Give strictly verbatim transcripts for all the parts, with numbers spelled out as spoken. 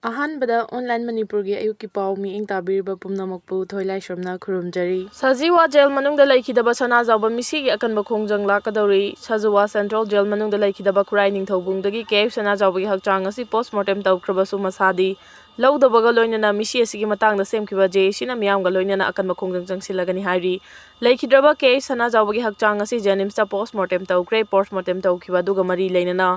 ꯑꯍꯥꯟꯕꯗ ꯑꯣꯟꯂꯥꯏꯟ ꯃꯅꯤꯄꯨꯔꯒꯤ ꯑꯌꯨꯛꯀꯤ ꯄꯥꯎ ꯃꯤꯠꯌꯦꯡ ꯇꯥꯕꯤꯔꯤꯕ ꯄꯨꯝꯅꯃꯛꯄꯨ ꯊꯣꯏꯂꯥꯏꯁ꯭ꯔꯝꯅ ꯈꯨꯔꯨꯝꯖꯔꯤ꯫ ꯁꯖꯤꯋꯥ ꯖꯦꯜ ꯃꯅꯨꯡꯗ ꯂꯩꯈꯤꯗꯕ ꯁꯅꯥꯖꯥꯎꯕ ꯃꯤꯁꯤꯒꯤ ꯑꯀꯟꯕ ꯈꯣꯡꯖꯪ ꯂꯥꯛꯀꯗꯧꯔꯤ꯫ ꯁꯖꯤꯋꯥ ꯁꯦꯟꯇ꯭ꯔꯦꯜ ꯖꯦꯜ ꯃꯅꯨꯡꯗ ꯂꯩꯈꯤꯗꯕ ꯈꯨꯔꯥꯏ ꯅꯤꯡꯊꯧꯕꯨꯡꯗꯒꯤ ꯀꯦ ꯑꯦꯐ ꯁꯅꯥꯖꯥꯎꯕꯒꯤ ꯍꯛꯆꯥꯡ ꯑꯁꯤ ꯄꯣꯁꯃꯣꯔꯇꯦꯝ ꯇꯧꯈ꯭ꯔꯕꯁꯨ ꯃꯁꯥꯗꯤ ꯂꯧꯗꯕꯒ ꯂꯣꯏꯅꯅ ꯃꯤꯁꯤ ꯑꯁꯤꯒꯤ ꯃꯇꯥꯡꯗ ꯁꯦꯝꯈꯤꯕ ꯖꯦ ꯑꯦ ꯁꯤꯅ ꯃꯤꯌꯥꯝꯒ ꯂꯣꯏꯅꯅ ꯑꯀꯟꯕ ꯈꯣꯡꯖꯪ ꯆꯪꯁꯤꯜꯂꯒꯅꯤ ꯍꯥꯏꯔꯤ꯫ ꯂꯩꯈꯤꯗ꯭ꯔꯕ ꯀꯦ ꯑꯦꯐ ꯁꯅꯥꯖꯥꯎꯕꯒꯤ ꯍꯛꯆꯥꯡ ꯑꯁꯤ ꯖꯦꯅꯤꯝꯁꯇ ꯄꯣꯁꯃꯣꯔꯇꯦꯝ ꯇꯧꯈ꯭ꯔꯦ꯫ ꯄꯣꯁꯃꯣꯔꯇꯦꯝ ꯇꯧꯈꯤꯕ ꯑꯗꯨꯒ ꯃꯔꯤ ꯂꯩꯅꯅ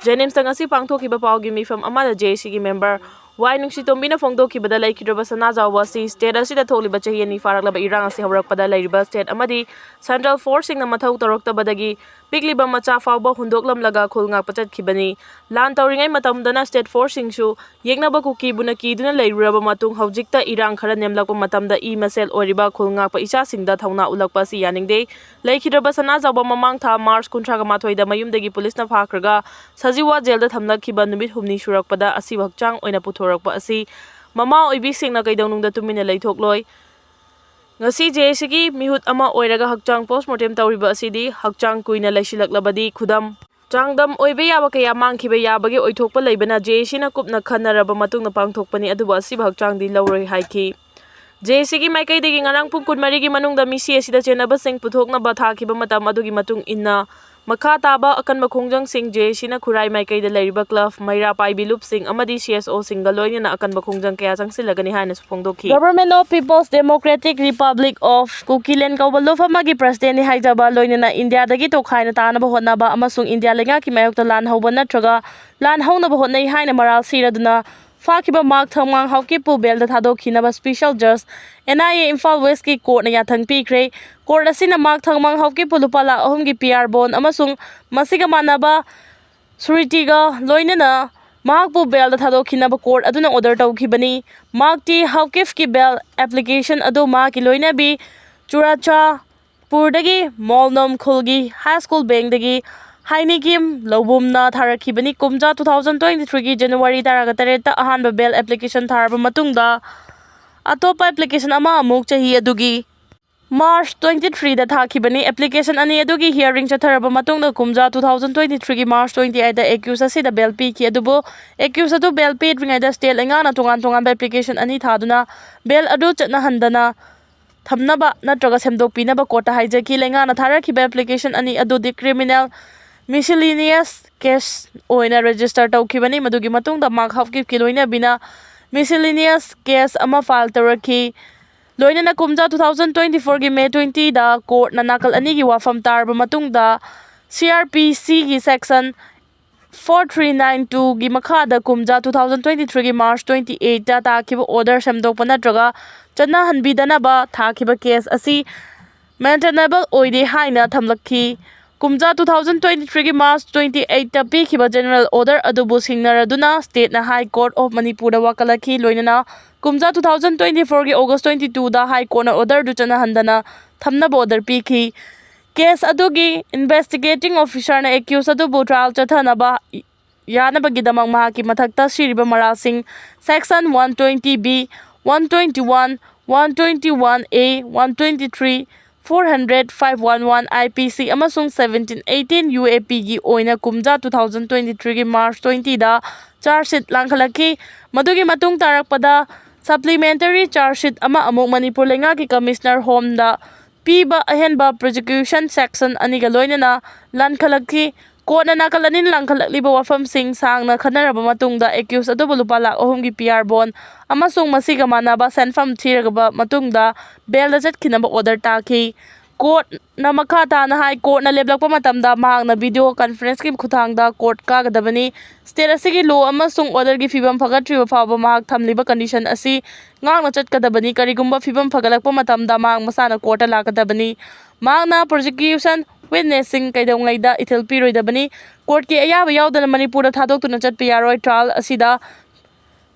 ꯖꯦꯅꯤꯝꯁꯇ ꯉꯁꯤ ꯄꯥꯡꯊꯣꯛꯈꯤꯕ ꯄꯥꯎꯒꯤ ꯃꯤꯐꯝ ꯑꯃꯗ ꯖꯦ ꯑꯦ ꯁꯤꯒꯤ ꯃꯦꯝꯕꯔ ꯋꯥꯏ ꯅꯨꯡꯁꯤꯇꯣꯝꯕꯤꯅ ꯐꯣꯡꯗꯣꯛꯈꯤꯕꯗ, ꯂꯩꯈꯤꯗ꯭ꯔꯕ ꯁꯅꯥꯖꯥꯎꯕ ꯑꯁꯤ ꯁ꯭ꯇꯦꯠ ꯑꯁꯤꯗ ꯊꯣꯛꯂꯤꯕ ꯆꯍꯤ ꯑꯅꯤ ꯐꯥꯔꯛꯂꯕ ꯏꯔꯥꯡ ꯑꯁꯤ ꯍꯧꯔꯛꯄꯗ ꯂꯩꯔꯤꯕ ꯁ꯭ꯇꯦꯠ ꯑꯃꯗꯤ ꯁꯦꯟꯇ꯭ꯔꯦꯜ ꯐꯣꯔꯁꯁꯤꯡꯅ ꯃꯊꯧ ꯇꯧꯔꯛꯇꯕꯗꯒꯤ ꯄꯤꯛꯂꯤꯕ ꯃꯆꯥ ꯐꯥꯎꯕ ꯍꯨꯟꯗꯣꯛꯂꯝꯂꯒ ꯈꯨꯜ ꯉꯥꯛꯄ ꯆꯠꯈꯤꯕꯅꯤ꯫ ꯂꯥꯟ ꯇꯧꯔꯤꯉꯩ ꯃꯇꯝꯗꯅ ꯁ꯭ꯇꯦꯠ ꯐꯣꯔꯁꯁꯤꯡꯁꯨ ꯌꯦꯛꯅꯕ ꯀꯨꯀꯤꯕꯨꯅ ꯀꯤꯗꯨꯅ ꯂꯩꯔꯨꯔꯕ ꯃꯇꯨꯡ, ꯍꯧꯖꯤꯛꯇ ꯏꯔꯥꯡ ꯈꯔ ꯅꯦꯝꯂꯛꯄ ꯃꯇꯝꯗ ꯏ ꯃꯁꯦꯜ ꯑꯣꯏꯔꯤꯕ ꯈꯨꯜ ꯉꯥꯛꯄ ꯏꯆꯥꯁꯤꯡꯗ ꯊꯧꯅꯥ ꯎꯠꯂꯛꯄ ꯑꯁꯤ ꯌꯥꯅꯤꯡꯗꯦ꯫ ꯂꯩꯈꯤꯗ꯭ꯔꯕ ꯁꯅꯥꯖꯥꯎꯕ ꯃꯃꯥꯡ ꯊꯥ ꯃꯥꯔꯆ ꯀꯨꯟꯊ꯭ꯔꯥꯒ ꯃꯥꯊꯣꯏꯗ ꯃꯌꯨꯝꯗꯒꯤ ꯄꯨꯂꯤꯁꯅ ꯐꯥꯈ꯭ꯔꯒ ꯁꯖꯤꯋꯥ ꯖꯦꯜꯗ ꯊꯝꯂꯛꯈꯤꯕ ꯅꯨꯃꯤꯠ ꯍꯨꯝꯅꯤ ꯁꯨꯔꯛꯄꯗ ꯑꯁꯤꯕ ꯍꯛꯆꯥꯡ ꯑꯣꯏꯅ ꯄꯨꯊꯣꯔꯛꯄ ꯑꯁꯤ ꯃꯃꯥ ꯑꯣꯏꯕꯤꯁꯤꯡꯅ ꯀꯩꯗꯧꯅꯨꯡꯗ ꯇꯨꯃꯤꯟꯅ ꯂꯩꯊꯣꯛꯂꯣꯏ꯫ ꯉꯁꯤ ꯖꯦ ꯑꯦ ꯁꯤꯒꯤ ꯃꯤꯍꯨꯠ ꯑꯃ ꯑꯣꯏꯔꯒ ꯍꯛꯆꯥꯡ ꯄꯣꯁꯃꯣꯔꯇꯦꯝ ꯇꯧꯔꯤꯕ ꯑꯁꯤꯗꯤ ꯍꯛꯆꯥꯡ ꯀꯨꯏꯅ ꯂꯩꯁꯤꯜꯂꯛꯂꯕꯗꯤ ꯈꯨꯗꯝ ꯆꯥꯡꯗꯝ ꯑꯣꯏꯕ ꯌꯥꯕ ꯀꯌꯥ ꯃꯥꯡꯈꯤꯕ ꯌꯥꯕꯒꯤ ꯑꯣꯏꯊꯣꯛꯄ ꯂꯩꯕꯅ ꯖꯦ ꯑꯦ ꯁꯤꯅ ꯀꯨꯞꯅ ꯈꯟꯅꯔꯕ ꯃꯇꯨꯡꯗ ꯄꯥꯡꯊꯣꯛꯄꯅꯤ, ꯑꯗꯨꯕꯨ ꯑꯁꯤꯕ ꯍꯛꯆꯥꯡꯗꯤ ꯂꯧꯔꯣꯏ ꯍꯥꯏꯈꯤ꯫ ꯖꯦ ꯑꯦ ꯁꯤꯒꯤ ꯃꯥꯏꯀꯩꯗꯒꯤ ꯉꯔꯥꯡ ꯄꯨꯡ ꯀꯨꯟꯃꯔꯤꯒꯤ ꯃꯅꯨꯡꯗ ꯃꯤꯁꯤ ꯑꯁꯤꯗ ꯆꯦꯟꯅꯕꯁꯤꯡ ꯄꯨꯊꯣꯛꯅꯕ ꯊꯥꯈꯤꯕ ꯃꯇꯝ ꯑꯗꯨꯒꯤ ꯃꯇꯨꯡ ꯏꯟꯅ ꯃꯈꯥ ꯇꯥꯕ ꯑꯀꯟꯕ ꯈꯣꯡꯖꯪꯁꯤꯡ ꯖꯦ ꯑꯦ ꯁꯤꯅ ꯈꯨꯔꯥꯏ ꯃꯥꯏꯀꯩꯗ ꯂꯩꯔꯤꯕ ꯀ꯭ꯂꯕ, ꯃꯩꯔꯥ ꯄꯥꯏꯕꯤ ꯂꯨꯞꯁꯤꯡ ꯑꯃꯗꯤ ꯁꯤ ꯑꯦꯁ ꯑꯣꯁꯤꯡꯒ ꯂꯣꯏꯅꯅ ꯑꯀꯟꯕ ꯈꯣꯡꯖꯪ ꯀꯌꯥ ꯆꯪꯁꯤꯜꯂꯒꯅꯤ ꯍꯥꯏꯅꯁꯨ ꯐꯣꯡꯗꯣꯛꯈꯤ꯫ Government of People's Democratic Republic of Kukiland ꯀꯧꯕ ꯂꯨꯞ ꯑꯃꯒꯤ ꯄ꯭ꯔꯁꯤꯗꯦꯟꯠꯅꯤ ꯍꯥꯏꯖꯕ, ꯂꯣꯏꯅꯅ ꯏꯟꯗꯤꯌꯥꯗꯒꯤ ꯇꯣꯈꯥꯏꯅ ꯇꯥꯅꯕ ꯍꯣꯠꯅꯕ ꯑꯃꯁꯨꯡ ꯏꯟꯗꯤꯌꯥ ꯂꯩꯉꯥꯛꯀꯤ ꯃꯥꯌꯣꯛꯇ ꯂꯥꯟ ꯍꯧꯕ ꯅꯠꯇ꯭ꯔꯒ ꯂꯥꯟ ꯍꯧꯅꯕ ꯍꯣꯠꯅꯩ ꯍꯥꯏꯅ ꯃꯔꯥꯜ ꯁꯤꯔꯗꯨꯅ ꯐꯥꯈꯤꯕ ꯃꯥꯔꯛ ꯊꯪꯃꯥꯡ ꯍꯥꯎꯀꯤꯞꯄꯨ ꯕꯦꯜꯗ ꯊꯥꯗꯣꯛꯈꯤꯅꯕ ꯁ꯭ꯄꯤꯁꯦꯜ ꯖꯖ, ꯑꯦꯟ ꯑꯥꯏ ꯑꯦ, ꯏꯝꯐꯥꯜ ꯋꯦꯁꯀꯤ ꯀꯣꯔꯠꯅ ꯌꯥꯊꯪ ꯄꯤꯈ꯭ꯔꯦ꯫ ꯀꯣꯔꯠ ꯑꯁꯤꯅ ꯃꯥꯔꯛ ꯊꯪꯃꯥꯡ ꯍꯥꯎꯀꯤꯞꯄꯨ ꯂꯨꯄꯥ ꯂꯥꯈ ꯑꯍꯨꯝꯒꯤ ꯄꯤ ꯑꯥꯔ ꯕꯣꯟ ꯑꯃꯁꯨꯡ ꯃꯁꯤꯒ ꯃꯥꯟꯅꯕ ꯁꯨꯔꯤꯇꯤꯒ ꯂꯣꯏꯅꯅ ꯃꯍꯥꯛꯄꯨ ꯕꯦꯜꯗ ꯊꯥꯗꯣꯛꯈꯤꯅꯕ ꯀꯣꯔꯠ ꯑꯗꯨꯅ ꯑꯣꯔꯗꯔ ꯇꯧꯈꯤꯕꯅꯤ꯫ ꯃꯥꯔꯛꯇꯤ ꯍꯥꯎꯀꯤꯞꯀꯤ ꯕꯦꯜ ꯑꯦꯄ꯭ꯂꯤꯀꯦꯁꯟ ꯑꯗꯨ ꯃꯍꯥꯛꯀꯤ ꯂꯣꯏꯅꯕꯤ ꯆꯨꯔꯥꯆꯥꯄꯨꯔꯗꯒꯤ ꯃꯣꯜꯅꯣꯝ ꯈꯨꯜꯒꯤ ꯍꯥꯏ ꯁ꯭ꯀꯨꯜ ꯕꯦꯡꯗꯒꯤ ꯍꯥꯏꯅꯤꯀꯤꯝ ꯂꯧꯕꯨꯝꯅ ꯊꯥꯔꯛꯈꯤꯕꯅꯤ꯫ ꯀꯨꯝꯖꯥ two thousand twenty threeꯒꯤ ꯖꯅꯋꯥꯔꯤ ꯇꯔꯥꯒ ꯇꯔꯦꯠꯇ ꯑꯍꯥꯟꯕ ꯕꯦꯜ ꯑꯦꯄ꯭ꯂꯤꯀꯦꯁꯟ ꯊꯥꯔꯕ ꯃꯇꯨꯡꯗ, ꯑꯇꯣꯞꯄ ꯑꯦꯄ꯭ꯂꯤꯀꯦꯁꯟ ꯑꯃ ꯑꯃꯨꯛ ꯆꯍꯤ ꯑꯗꯨꯒꯤ March twenty three ꯗ ꯊꯥꯈꯤꯕꯅꯤ꯫ Application ꯑꯅꯤ ꯑꯗꯨꯒꯤ hearing ꯆꯠꯊꯔꯕ ꯃꯇꯨꯡꯗ ꯀꯨꯝꯖꯥ two thousand twenty three ꯒꯤ March twenty eight ꯗ accused ꯑꯁꯤꯗ bail ꯄꯤꯈꯤ꯫ ꯑꯗꯨꯕꯨ accused ꯑꯗꯨ bail ꯄꯤꯗ꯭ꯔꯤꯉꯩꯗ state ꯂꯩꯉꯥꯛꯅ ꯇꯣꯉꯥꯟ ꯇꯣꯉꯥꯟꯕ application ꯑꯅꯤ ꯊꯥꯗꯨꯅ bail ꯑꯗꯨ ꯆꯠꯅꯍꯟꯗꯅ ꯊꯝꯅꯕ ꯅꯠꯇ꯭ꯔꯒ ꯁꯦꯝꯗꯣꯛꯄꯤꯅꯕ court ꯇ ꯍꯥꯏꯖꯈꯤ꯫ ꯂꯩꯉꯥꯛꯅ ꯊꯥꯔꯛꯈꯤꯕ application ꯑꯅꯤ ꯑꯗꯨꯗꯤ criminal miscellaneous case ꯑꯣꯏꯅ register ꯇꯧꯈꯤꯕꯅꯤ꯫ ꯃꯗꯨꯒꯤ ꯃꯇꯨꯡꯗ ꯃꯥꯔꯛ ꯍꯥꯎꯀꯤꯞꯀꯤ ꯂꯣꯏꯅꯕꯤꯅ miscellaneous case ꯑꯃ file ꯇꯧꯔꯛꯈꯤ꯫ ꯂꯣꯏꯅꯅ ꯀꯨꯝꯖꯥ two thousand twenty four ꯒꯤ May twenty ꯗ court ꯅ ꯅꯥꯀꯜ ꯑꯅꯤꯒꯤ ꯋꯥꯐꯝ ꯇꯥꯔꯕ ꯃꯇꯨꯡꯗ C R P C ꯒꯤ section four three nine two ꯒꯤ ꯃꯈꯥꯗ ꯀꯨꯝꯖꯥ two thousand twenty three ꯒꯤ March twenty eight ꯇ ꯇꯥꯈꯤꯕ order ꯁꯦꯝꯗꯣꯛꯄ ꯅꯠꯇ꯭ꯔꯒ ꯆꯠꯅꯍꯟꯕꯤꯗꯅꯕ ꯊꯥꯈꯤꯕ case ꯑꯁꯤ maintainable ꯑꯣꯏꯗꯦ ꯍꯥꯏꯅ ꯊꯝꯂꯛꯈꯤ꯫ ꯀꯨꯝꯖꯥ two thousand twenty three ꯒꯤ March twenty eight ꯇ ꯄꯤꯈꯤꯕ general order ꯑꯗꯨꯕꯨ ꯁꯤꯡꯅꯔꯗꯨꯅ state ꯅ High Court of Manipur ꯗ ꯋꯥꯀꯠꯂꯛꯈꯤ꯫ ꯂꯣꯏꯅꯅ ꯀꯨꯝꯖꯥ two thousand twenty four ꯒꯤ August twenty two ꯗ High Court ꯅ order ꯗꯨ ꯆꯠꯅꯍꯟꯗꯅ ꯊꯝꯅꯕ order ꯄꯤꯈꯤ꯫ Case ꯑꯗꯨꯒꯤ investigating officer ꯅ accused ꯑꯗꯨꯕꯨ trial ꯆꯠꯊꯅꯕ ꯌꯥꯅꯕꯒꯤꯗꯃꯛ ꯃꯍꯥꯛꯀꯤ ꯃꯊꯛꯇ ꯁꯤꯔꯤꯕ ꯃꯔꯥꯜꯁꯤꯡ section one twenty B, one twenty one, one twenty one A, one twenty three, four hundred, five one one I P C ꯑꯃꯁꯨꯡ seventeen eighteen U A P ꯒꯤ ꯑꯣꯏꯅ ꯀꯨꯝꯖꯥ two thousand twenty three ꯒꯤ March twenty ꯗ charge sheet ꯂꯥꯡꯈꯠꯂꯛꯈꯤ꯫ ꯃꯗꯨꯒꯤ ꯃꯇꯨꯡ ꯇꯥꯔꯛꯄꯗ supplementary charge sheet ꯑꯃ ꯑꯃꯨꯛ ꯃꯅꯤꯄꯨꯔ ꯂꯩꯉꯥꯛꯀꯤ Commissioner Home ꯗ ꯄꯤꯕ ꯑꯍꯦꯟꯕ prosecution section ꯑꯅꯤꯒ ꯂꯣꯏꯅꯅ ꯂꯥꯟꯈꯠꯂꯛꯈꯤ꯫ Court ꯅ ꯅꯥꯀꯜ ꯑꯅꯤꯅ ꯂꯥꯟꯈꯠꯂꯛꯂꯤꯕ ꯋꯥꯐꯝꯁꯤꯡ ꯁꯥꯡꯅ ꯈꯟꯅꯔꯕ ꯃꯇꯨꯡꯗ accused ꯑꯗꯨꯕꯨ ꯂꯨꯄꯥ ꯂꯥꯈ ꯑꯍꯨꯝꯒꯤ P R bond ꯑꯃꯁꯨꯡ ꯃꯁꯤꯒ ꯃꯥꯟꯅꯕ ꯁꯦꯟꯐꯝ ꯊꯤꯔꯕ ꯃꯇꯨꯡꯗ bail ꯗ ꯆꯠꯈꯤꯅꯕ order ꯇꯥꯈꯤ꯫ Court ꯅ ꯃꯈꯥ ꯇꯥꯅ ꯍꯥꯏ, court ꯅ ꯂꯦꯞꯂꯛꯄ ꯃꯇꯝꯗ ꯃꯍꯥꯛꯅ video conference ꯀꯤ ꯈꯨꯠꯊꯥꯡꯗ court ꯀꯥꯒꯗꯕꯅꯤ꯫ State ꯑꯁꯤꯒꯤ law ꯑꯃꯁꯨꯡ order ꯒꯤ ꯐꯤꯕꯝ ꯐꯒꯠꯇ꯭ꯔꯤꯕ ꯐꯥꯎꯕ ꯃꯍꯥꯛ ꯊꯝꯂꯤꯕ condition ꯑꯁꯤ ꯉꯥꯛꯅ ꯆꯠꯀꯗꯕꯅꯤ꯫ ꯀꯔꯤꯒꯨꯝꯕ ꯐꯤꯕꯝ ꯐꯒꯠꯂꯛꯄ ꯃꯇꯝꯗ ꯃꯍꯥꯛ ꯃꯁꯥꯅ court ꯇ ꯂꯥꯛꯀꯗꯕꯅꯤ꯫ ꯃꯍꯥꯛꯅ prosecution witness ꯁꯤꯡ ꯀꯩꯗꯧꯉꯩꯗ ꯏꯊꯤꯜ ꯄꯤꯔꯣꯏꯗꯕꯅꯤ꯫ Court ꯀꯤ ꯑꯌꯥꯕ ꯌꯥꯎꯗꯅ ꯃꯅꯤꯄꯨꯔꯗ ꯊꯥꯗꯣꯛꯇꯨꯅ ꯆꯠꯄ ꯌꯥꯔꯣꯏ꯫ Trial ꯑꯁꯤꯗ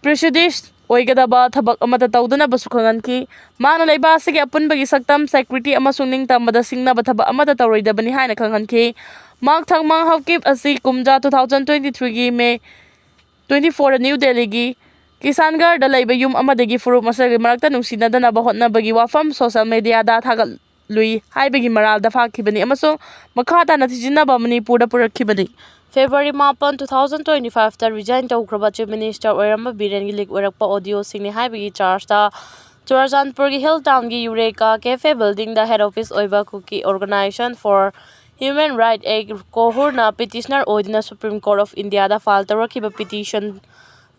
prejudice ꯑꯣꯏꯒꯗꯕ ꯊꯕꯛ ꯑꯃꯠꯇ ꯇꯧꯗꯅꯕꯁꯨ ꯈꯪꯍꯟꯈꯤ꯫ ꯃꯍꯥꯛꯅ ꯂꯩꯕꯥꯛ ꯑꯁꯤꯒꯤ ꯑꯄꯨꯟꯕꯒꯤ ꯁꯛꯇꯝ, security ꯑꯃꯁꯨꯡ ꯅꯤꯡꯇꯝꯕꯗ ꯁꯤꯡꯅꯕ ꯊꯕꯛ ꯑꯃꯠꯇ ꯇꯧꯔꯣꯏꯗꯕꯅꯤ ꯍꯥꯏꯅ ꯈꯪꯍꯟꯈꯤ꯫ ꯃꯍꯥꯛ ꯊꯪꯃꯥꯡ ꯍꯥꯎꯀꯤꯞ ꯑꯁꯤ ꯀꯨꯝꯖꯥ two thousand twenty three ꯒꯤ May twenty four ꯗ New Delhi ꯒꯤ ꯀꯤꯁꯥꯟꯒꯔꯗ ꯂꯩꯕ ꯌꯨꯝ ꯑꯃꯗꯒꯤ ꯐꯨꯔꯨꯞ ꯃꯁꯦꯜꯒꯤ ꯃꯔꯛꯇ ꯅꯨꯡꯁꯤꯅꯗꯅꯕ ꯍꯣꯠꯅꯕꯒꯤ ꯋꯥꯐꯝ ꯁꯣꯁꯤꯌꯦꯜ ꯃꯦꯗꯤꯌꯥꯗ ꯊꯥꯒꯠꯂꯨꯏ ꯍꯥꯏꯕꯒꯤ ꯃꯔꯥꯜꯗ ꯐꯥꯈꯤꯕꯅꯤ ꯑꯃꯁꯨꯡ ꯃꯈꯥ ꯇꯥꯅ ꯊꯤꯖꯤꯟꯅꯕ ꯃꯅꯤꯄꯨꯔꯗ ꯄꯨꯔꯛꯈꯤꯕꯅꯤ꯫ ꯐꯦꯕ꯭ꯔꯨꯋꯥꯔꯤ ꯃꯥꯄꯟ, two thousand twenty five ꯇ resign ꯇꯧꯈ꯭ꯔꯕ Chief Minister ꯑꯣꯏꯔꯝꯕ ꯕꯤꯔꯦꯟꯒꯤ leak ꯑꯣꯏꯔꯛꯄ audio ꯁꯤꯡꯅꯤ ꯍꯥꯏꯕꯒꯤ charge ꯇ ꯆꯨꯔꯥꯆꯥꯟꯄꯨꯔꯒꯤ Hill Town ꯒꯤ Eureka Cafe building ꯗ head office ꯑꯣꯏꯕ Kuki Organisation for Human Rights Act, ꯀꯣꯍꯨꯔꯅ petitioner ꯑꯣꯏꯗꯨꯅ Supreme Court of India the file ꯇꯧꯔꯛꯈꯤꯕ petition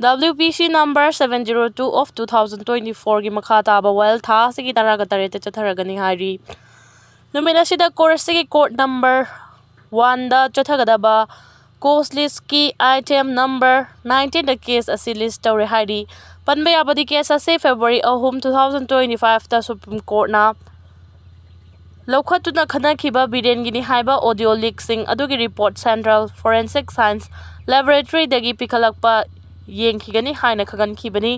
W P C number seven zero two of two thousand twenty four ꯒꯤ ꯃꯈꯥ ꯇꯥꯕ ꯋꯥꯌꯦꯜ ꯊꯥ ꯑꯁꯤꯒꯤ ꯇꯔꯥꯒ ꯇꯔꯦꯠꯇ ꯆꯠꯊꯔꯒꯅꯤ ꯍꯥꯏꯔꯤ꯫ ꯅꯨꯃꯤꯠ ꯑꯁꯤꯗ court ꯑꯁꯤꯒꯤ court number one ꯗ ꯆꯠꯊꯒꯗꯕ cause list ꯀꯤ item number nineteen ꯗ case ꯑꯁꯤ list ꯇꯧꯔꯦ ꯍꯥꯏꯔꯤ꯫ ꯄꯟꯕ ꯌꯥꯕꯗꯤ, case ꯑꯁꯤ ꯐꯦꯕ꯭ꯔꯨꯋꯥꯔꯤ ꯑꯍꯨꯝ, two thousand twenty five ꯇ Supreme Court ꯅ ꯂꯧꯈꯠꯇꯨꯅ ꯈꯟꯅꯈꯤꯕ ꯕꯤꯔꯦꯟꯒꯤꯅꯤ ꯍꯥꯏꯕ audio leak ꯁꯤꯡ ꯑꯗꯨꯒꯤ report Central Forensic Science Laboratory ꯗꯒꯤ ꯄꯤꯈꯠꯂꯛꯄ ꯌꯦꯡꯈꯤꯒꯅꯤ ꯍꯥꯏꯅ ꯈꯪꯍꯟꯈꯤꯕꯅꯤ꯫